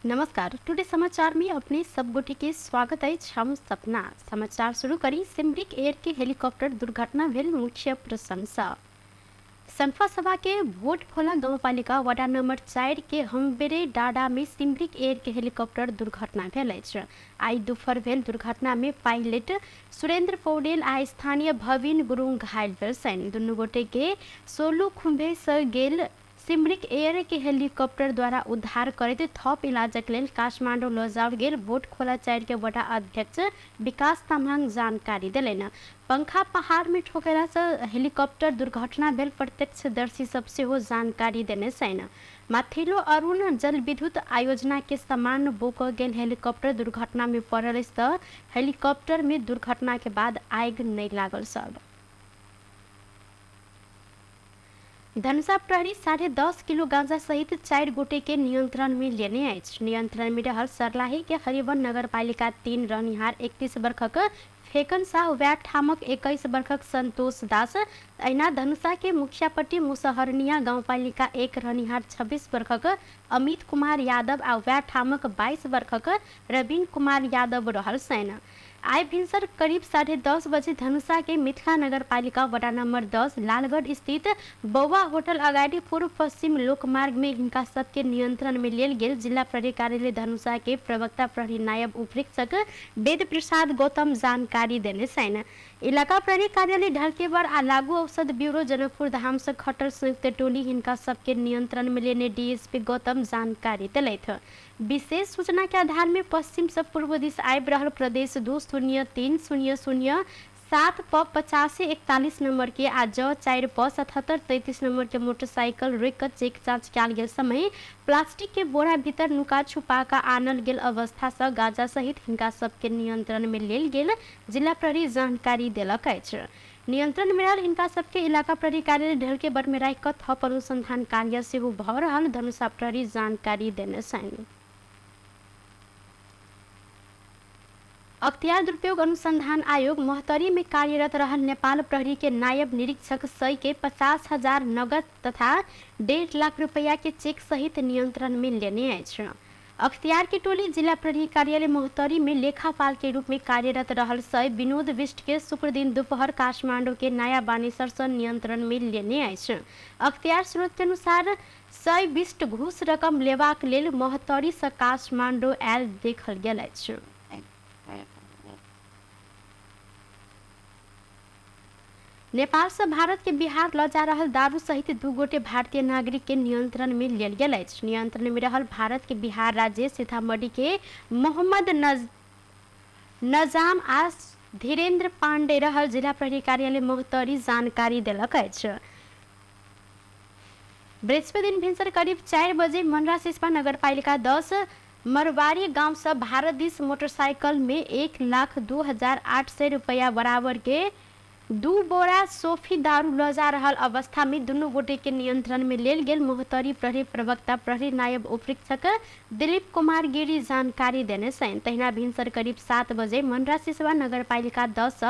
नमस्कार, टुडे समाचार में अपने सब गोटे के स्वागत अछि। हम सपना समाचार शुरू करी। सिमरिक एयर के हेलीकॉप्टर दुर्घटना भेल मुख्य प्रशंसा। सन्फा सभा के भोट खोला गाउँपालिका वडा नम्बर 4 के हम्बेरे डाडा में सिमरिक एयर के हेलीकॉप्टर दुर्घटना भेल अछि। आइ दुपहर भेल दुर्घटना में पायलट सुरेंद्र पौडेल आ स्थानीय भविन गुरुङ घायल भेल छनि। दुनू गोटे के सोलु खुम्भे से गेल सिमरिक एयर के हेलीकॉप्टर द्वारा उद्धार करैत थप इलाजक लेल काठमाडौँ लऽ जाओल गेल भोट खोला 4 के वडा अध्यक्ष विकास तामाङ जानकारी देलनि। पंखा पहाड़ में ठोकेला से हेलीकॉप्टर दुर्घटना भेल प्रत्यक्षदर्शी सब सेहो जानकारी देने छनि। माथिल्लो अरुण जलविद्युत आयोजना के सामान बोक गेल हेलीकॉप्टर दुर्घटना में पड़ल अछि तऽ हेलीकॉप्टर में दुर्घटना के बाद आगि नहि लागल सब। धनुषा प्रहरी 10.5 किलो गांजा सहित 4 गोटे के नियंत्रण में लेने अछि। नियंत्रण में रहल सर्लाही के हरिवन नगरपालिका 3 रहनिहार 31 वर्षक फेकन साह, वैह ठामक 21 वर्षक संतोष दास, अहिना धनुषा के मुखियापट्टी मुसहरनिया गाउँपालिका 1 रहनिहार 26 वर्षक अमित कुमार यादव आ वैह ठामक 22 वर्षक रवीन कुमार यादव रहल छनि। आइ भिनसर करीब 10:30 बजे धनुषा के मिथिला नगरपालिका वडा नंबर 10 लालगढ़ स्थित बौआ होटल अगाडि पूर्व पश्चिम लोकमार्ग में हिनका सबके नियंत्रण में लेल गेल जिला प्रहरी कार्यालय धनुषा के प्रवक्ता प्रहरी नायब उपरीक्षक वेद प्रसाद गौतम जानकारी देने छनि। इलाका प्रहरी कार्यालय ढलकेबर आ लागू औषध ब्यूरो जनकपुर धाम से खटल संयुक्त टोली हिनका सबके नियंत्रण में लेने डीएसपी गौतम जानकारी देलथि। विशेष सूचना के आधार में पश्चिम से पूर्व दिश आबि रहल प्रदेश 2 0 3 0 0 7 प 85 41 नंबर के आ ज 4 प 77 33 नंबर के मोटरसाइकिल रोकि कऽ चेक जांच कयल गेल समय प्लास्टिक के बोरा भीतर नुका छुपा कऽ आनल गेल अवस्था सँ गांजा सहित हिनका सबके नियंत्रण में लेल गेल जिला प्रहरी जानकारी देलक अछि। नियंत्रण में रहल हिनका सबके इलाका प्रहरी कार्यालय ढलके बर में राखि कऽ थप अनुसंधान कार्य सेहो भऽ रहल धनुषा प्रहरी जानकारी देने छनि। अख्तियार दुरुपयोग अनुसंधान आयोग महोत्तरी में कार्यरत रहल नेपाल प्रहरी के नायब निरीक्षक सई के 50,000 नगद तथा 1.5 लाख रुपया के चेक सहित नियंत्रण में लेने अछि। अख्तियार के टोली जिला प्रहरी कार्यालय महोत्तरी में लेखापाल के रूप में कार्यरत रहल सय विनोद विष्ट के शुक्र दिन दोपहर काठमांडू के नया बानेश्वर से नियंत्रण में लेने अछि। अख्तियार स्रोत के अनुसार सय विष्ट घूस रकम लेबाक लेल महोत्तरी से काठमांडू आयल देखल गेल अछि। नेपाल से भारत के बिहार ल जा रहल दारू सहित 2 गोटे भारतीय नागरिक के नियंत्रण में लेल गेल अछि। नियंत्रण में रहल भारत के बिहार राज्य सीतामढ़ी के मोहम्मद नजाम आ धीरेन्द्र पांडे रहल जिला प्रहरी कार्यालय महोत्तरी जानकारी देलक अछि। बृहस्पति दिन भिनसर करीब 4 बजे मनरा सिसपा नगरपालिका 10 मरवारी गांव से भारत दिस मोटरसाइकिल में 1,02,800 रुपया बराबर के 2 बोरा सोफी दारू ल जा रहल अवस्था में दुनू गोटे के नियंत्रण में लेल गेल महोत्तरी प्रहरी प्रवक्ता प्रहरी नायब उपरीक्षक दिलीप कुमार गिरी जानकारी देने छनि। तहिना भिनसर करीब 7 बजे मनरा सिसवा नगरपालिका 10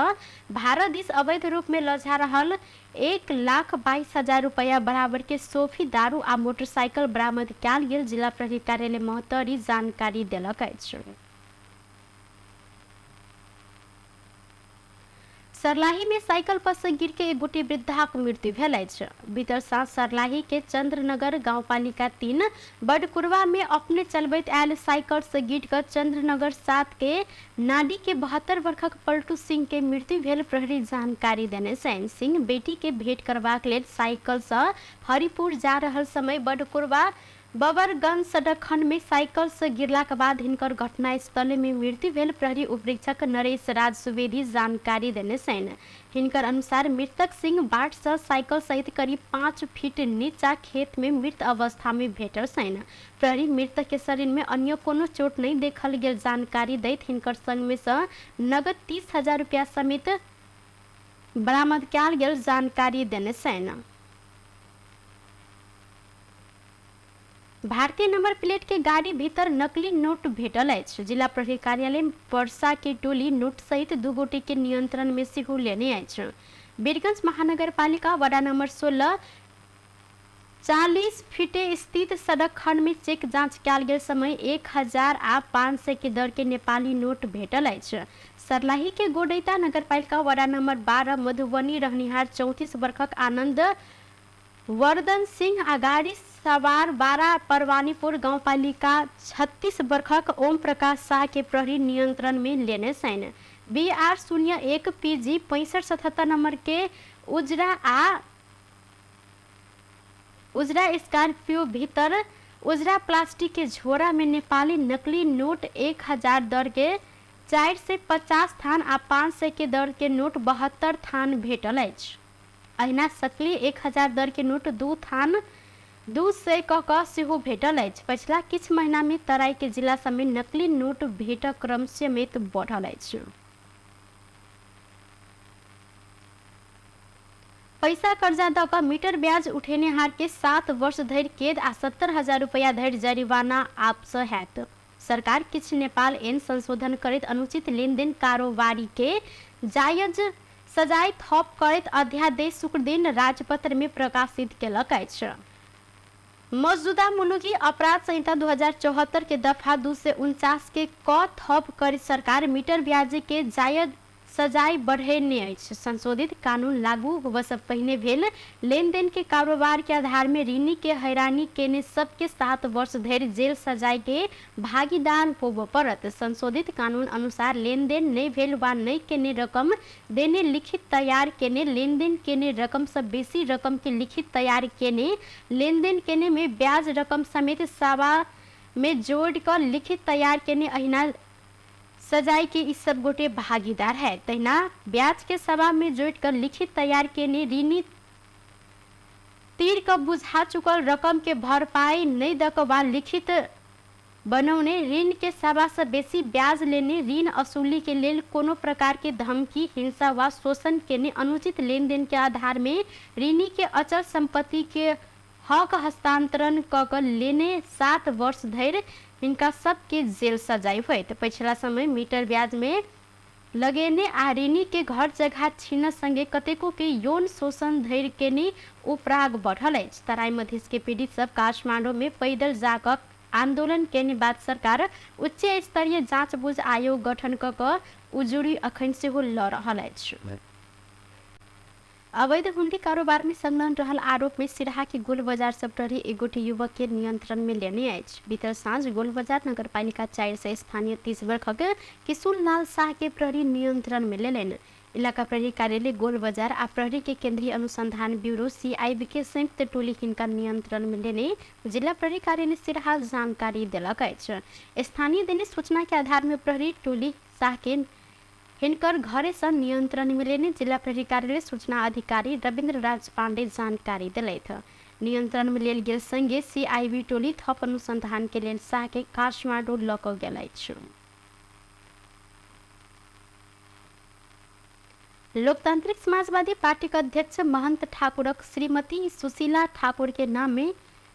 भारत दिस अवैध रूप में ल जा रहल 1,22,000 रुपया बराबर के सोफी दारू आ मोटरसाइकिल बरामद कयल गेल जिला प्रहरी कार्यालय महोत्तरी जानकारी देलक अछि। सर्लाही में साइकिल पर से गिर के एक गोटे वृद्धाक मृत्यु भेल अछि। बीतल साँझ सर्लाही के चंद्रनगर गाउँपालिका 3 बडकुरवा में अपने चलबैत आयल साइकिल से गिर कऽ चंद्रनगर 7 के नाडी के 72 वर्षक पलटू सिंह के मृत्यु भेल प्रहरी जानकारी देने छनि। सिंह बेटी के भेंट करबाक लेल साइकिल से हरिपुर जा रहल समय बडकुरवा बबरगंज सड़क खंड में साइकिल से गिरलाक बाद हिनकर घटनास्थल में मृत्यु भेल प्रहरी उपरीक्षक नरेश राज सुवेदी जानकारी देने छनि। हिनकर अनुसार मृतक सिंह बाट से साइकिल सहित करीब 5 फीट नीचा खेत में मृत अवस्था में भेटल छनि। प्रहरी मृतक के शरीर में अन्य कोनो चोट नहीं देखल गेल जानकारी दैत हिनकर संग में से नगद 30,000 रुपया समेत बरामद कयल गेल जानकारी देने छनि। भारतीय नंबर प्लेट के गाड़ी भीतर नकली नोट भेटल अछि। जिला प्रहरी कार्यालय परसा के टोली नोट सहित 2 गोटे के नियंत्रण में सेहो लेने अछि। वीरगंज महानगरपालिका वडा नंबर 16 40 फिटे स्थित सड़क खंड में चेक जांच कयल गेल समय 1000 आ 500 के दर के नेपाली नोट भेटल अछि। सर्लाही के गोडैता नगरपालिका वडा नंबर 12 मधुबनी रहनिहार 34 वर्षक आनंद वर्धन सिंह आ गाड़ी सवार 12 परवानीपुर गाउँपालिका 36 वर्षक ओम प्रकाश शाह के प्रहरी नियंत्रण में लेने छनि। BR 01 PG 6577 number के उजरा आ उजरा स्कॉर्पियो भीतर उजरा प्लास्टिक के झोरा में नेपाली नकली नोट 1000 दर के 450 थान आ 500 के दर के नोट 72 थान भेटल अछि। अहिना सकली 1000 दर के नोट 2 थान 200 क क सेहो भेटल अछि। पछिला किछु महीना में तराई के जिला सब में नकली नोट भेटक क्रम समेत बढ़ल अछि। पैसा कर्जा दऽ कऽ मीटर ब्याज उठेनिहार के 7 वर्ष धरि कैद आ 70,000 रुपैया धरि जरिवाना आपस हैत। सरकार किछु नेपाल ऐन संशोधन करैत अनुचित लेनदेन कारोबारी के जायज सजाय थप करैत अध्यादेश शुक्रदिन राजपत्र में प्रकाशित केलक अछि। मौजूदा मुलुकी अपराध संहिता 2074 के दफा 249 के क थप करैत सरकार मीटर ब्याज के जायज सजाय बढ़ेने अछि। संशोधित कानून लागू होबय पहिने भेल लेनदेन के कारोबार के आधार में ऋणी के हैरानी केने सबके 7 वर्ष धरि जेल सजाय के भागीदार होबय पड़त। संशोधित कानून अनुसार लेनदेन नहि भेल वा नहि केने रकम देने लिखित तैयार केने लेनदेन केने रकम से बेसी रकम के लिखित तैयार केने लेनदेन केने में ब्याज रकम समेत सावा में जोड़ कऽ लिखित तैयार केने अहिना सजाय के ई सब गोटे भागीदार है। तहिना ब्याज के सभा में जोड़ कर लिखित तैयार केने ऋणी तीर क बुझा चुकल रकम के भरपाई नहीं दऽ कऽ वा लिखित बनौने ऋण के सभा से बेसी ब्याज लेने ऋण वसूली के लेल कोनो प्रकार के धमकी, हिंसा वा शोषण केने अनुचित लेनदेन के आधार में ऋणी के अचल संपत्ति के हक हस्तांतरण कऽ कऽ लेने 7 वर्ष धरि हिनका सबके जेल सजाय होयत। पछिला समय मीटर ब्याज में लगेने आ ऋणी के घर जगह छीन संगे कतेको के यौन शोषण धरि केने उपराग बढ़ल अछि। तराई मधेश के पीड़ित सब काठमांडू में पैदल जाकऽ आंदोलन केने बाद सरकार उच्च स्तरीय जांच बुझ आयोग गठन कऽ कऽ उजुरी अखन सेहो लऽ रहल अछि। अवैध हुंडी कारोबार में संलग्न रहल आरोप में सिरहा के गोल बाजार सब प्रहरी एक गोटे युवक के नियंत्रण में लेने अछि। बीतल साँझ गोल बाजार नगरपालिका 4 से स्थानीय 30 वर्षक किशुन लाल शाह के प्रहरी नियंत्रण में लेलनि। इलाका प्रहरी कार्यालय गोल बाजार आ प्रहरी के केंद्रीय अनुसंधान ब्यूरो सीआईबी के संयुक्त टोली हिनका नियंत्रण में लेने जिला प्रहरी कार्यालय सिरहा जानकारी देलक अछि। स्थानीय देने सूचना के आधार में प्रहरी टोली शाह के हिनकर घरे सँ नियंत्रण में लेने जिला प्रहरी कार्यालय सूचना अधिकारी रविन्द्र राज पांडे जानकारी देलथि। नियंत्रण में लेल गेल संगे सीआईबी टोली थप अनुसंधान के लेल शाह के काठमांडू लऽ कऽ गेल अछि। लोकतांत्रिक समाजवादी पार्टी के अध्यक्ष महंत ठाकुरक श्रीमती सुशीला ठाकुर के नाम में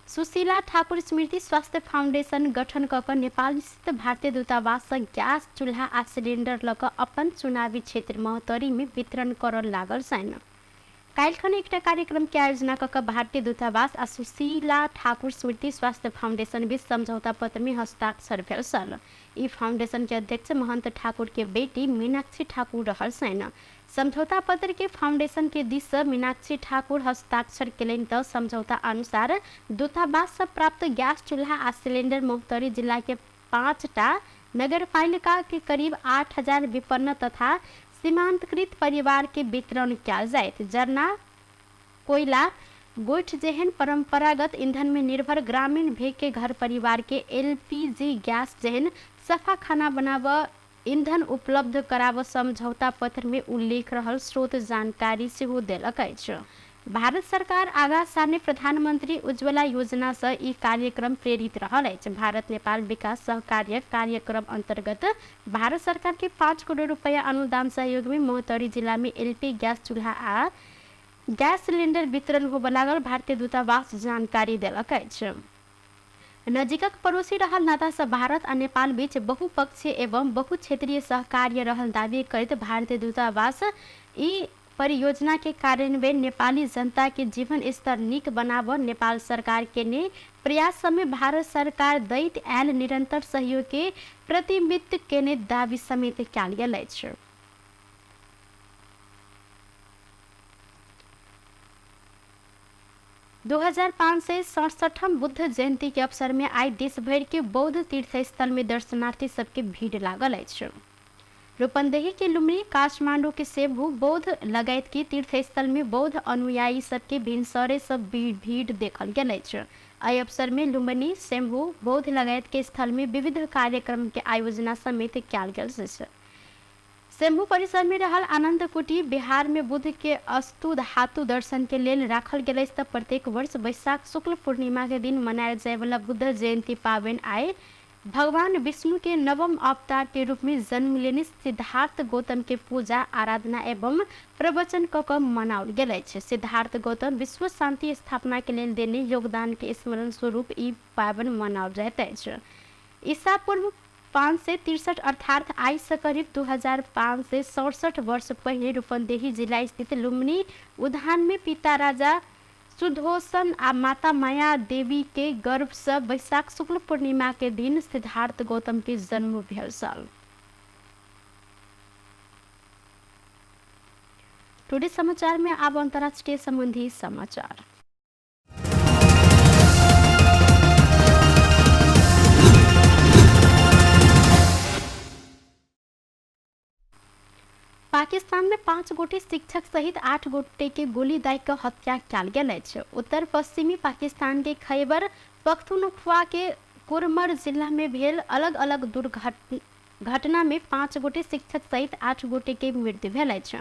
सुशीला ठाकुर स्मृति स्वास्थ्य फाउंडेशन गठन कऽ कऽ नेपाल स्थित भारतीय दूतावास सँ गैस चूल्हा आ सिलेंडर लऽ कऽ अपन चुनावी क्षेत्र महोत्तरी में वितरण करऽ लागल छनि। काल्हिखन एकटा कार्यक्रम के आयोजना कऽ कऽ भारतीय दूतावास आ सुशीला ठाकुर स्मृति स्वास्थ्य फाउंडेशन बीच समझौता पत्र में हस्ताक्षर भेल छल। ई फाउंडेशन के अध्यक्ष महंत ठाकुर के बेटी मीनाक्षी ठाकुर रहल छनि। समझौता पत्र के फाउंडेशन के दिस सँ मीनाक्षी ठाकुर हस्ताक्षर केलनि तऽ समझौता अनुसार दूतावास सँ प्राप्त गैस चूल्हा आ सिलेंडर महोत्तरी जिला के 5टा नगरपालिका के करीब 8000 विपन्न तथा सीमांतकृत परिवार के वितरण कयल जायत। जरना, कोयला, गोइठ जेहन परंपरागत ईंधन में निर्भर ग्रामीण भेग के घर परिवार के एलपीजी गैस जेहन सफा खाना बनाबऽ ईंधन उपलब्ध कराबऽ समझौता पत्र में उल्लेख रहल स्रोत जानकारी सेहो देलक अछि। भारत सरकार आगाँ सारने प्रधानमंत्री उज्ज्वला योजना सँ ई कार्यक्रम प्रेरित रहल अछि। भारत नेपाल विकास सहकार्य कार्यक्रम अंतर्गत भारत सरकार के 5 करोड़ रुपया अनुदान सहयोग में महोत्तरी जिला में एलपी गैस चूल्हा आ गैस सिलेंडर वितरण होबय लागल भारतीय दूतावास जानकारी देलक अछि। नजिकक पड़ोसी रहल नातासँ भारत आ नेपाल बीच बहुपक्षीय एवं बहुक्षेत्रीय सहकार्य रहल दावी करैत भारतीय दूतावास ई परियोजना के कार्यान्वयन नेपाली जनता के जीवन स्तर नीक बनाब नेपाल सरकार केने प्रयास में भारत सरकार दैत आयल निरंतर सहयोग के प्रतिबिंबित केने दावी समेत कयल गेल अछि। 2567ठम बुद्ध जयंती के अवसर में आइ देश भरि के बौद्ध तीर्थ स्थल में दर्शनार्थी सबके भीड़ लागल अछि। रूपन्देही के लुम्बिनी, काठमांडू के सेबू, बौद्ध लगायत के तीर्थ स्थल में बौद्ध अनुयायी सबके भिनसरे सब भीड़ देखल गेल अछि। एहि अवसर में लुम्बिनी, सेम्बू, बौद्ध लगायत के स्थल में विविध कार्यक्रम के आयोजना समेत कयल गेल अछि। शंभू परिसर में रहल आनंद कुटी बिहार में बुद्ध के अस्तु धातु दर्शन के लेल राखल गेल अछि त प्रत्येक वर्ष वैशाख शुक्ल पूर्णिमा के दिन मनायल जाय वाला बुद्ध जयंती पाबनि आइ भगवान विष्णु के नवम अवतार के रूप में जन्म लेने सिद्धार्थ गौतम के पूजा आराधना एवं प्रवचन क क मनाओल गेल अछि। सिद्धार्थ गौतम विश्व शांति स्थापना के लेल देने योगदान के स्मरण स्वरूप ई पाबनि मनाओल जाइत अछि। ईसा पूर्व 563 अर्थात आइ सँ करीब 2567 वर्ष पहिने रूपन्देही जिला स्थित लुम्बिनी उद्यान में पिता राजा सुधोसन आ माता माया देवी के गर्भ सँ वैशाख शुक्ल पूर्णिमा के दिन सिद्धार्थ गौतम के जन्म भेल छल। टुडे समाचार में आब अंतर्राष्ट्रीय संबंधी समाचार। पाकिस्तान में 5 गोटे शिक्षक सहित 8 गोटे के गोली दागि कऽ हत्या कयल गेल अछि। उत्तर पश्चिमी पाकिस्तान के खैबर पख्तूनख्वा के कुरमर जिला में भेल अलग अलग दुर्घटना में 5 गोटे शिक्षक सहित 8 गोटे के मृत्यु भेल अछि।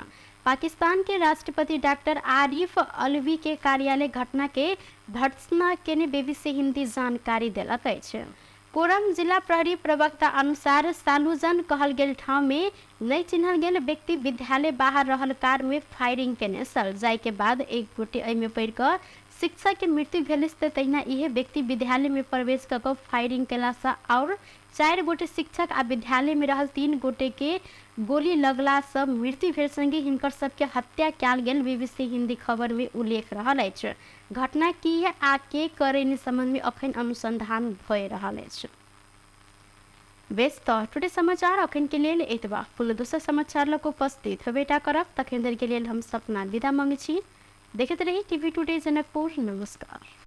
पाकिस्तान के राष्ट्रपति डॉक्टर आरिफ अलवी के कार्यालय घटना के भर्त्सना केने बीबीसी हिंदी जानकारी देलक अछि। कोरम जिला प्रहरी प्रवक्ता अनुसार सालुजन कहल गेल ठाउँ में नहि चिन्हल गेल व्यक्ति विद्यालय बाहर रहल कार में फायरिंग केने छल, जाहि के बाद एक गोटे एहि में पड़ि कऽ शिक्षक के मृत्यु भेल अछि। तहिना इहे व्यक्ति विद्यालय में प्रवेश कऽ कऽ फायरिंग केला सँ आओर 4 गोटे शिक्षक आ विद्यालय में रहल 3 गोटे के गोली लगला सँ मृत्यु भेल संगे हिनकर सबके हत्या कयल गेल बीबीसी हिंदी खबर में उल्लेख रहल अछि। घटना की आ के करेने संबंध में अखन अनुसंधान भए रहल अछि। बेस तऽ टुडे समाचार अखन के लेल एतबा। पुनः दोसर समाचार लऽ कऽ उपस्थित होबेटा करब, तखन धरि के लेल हम सपना विदा मांगै छी। देखैत रही टीवी टुडे जनकपुर। नमस्कार।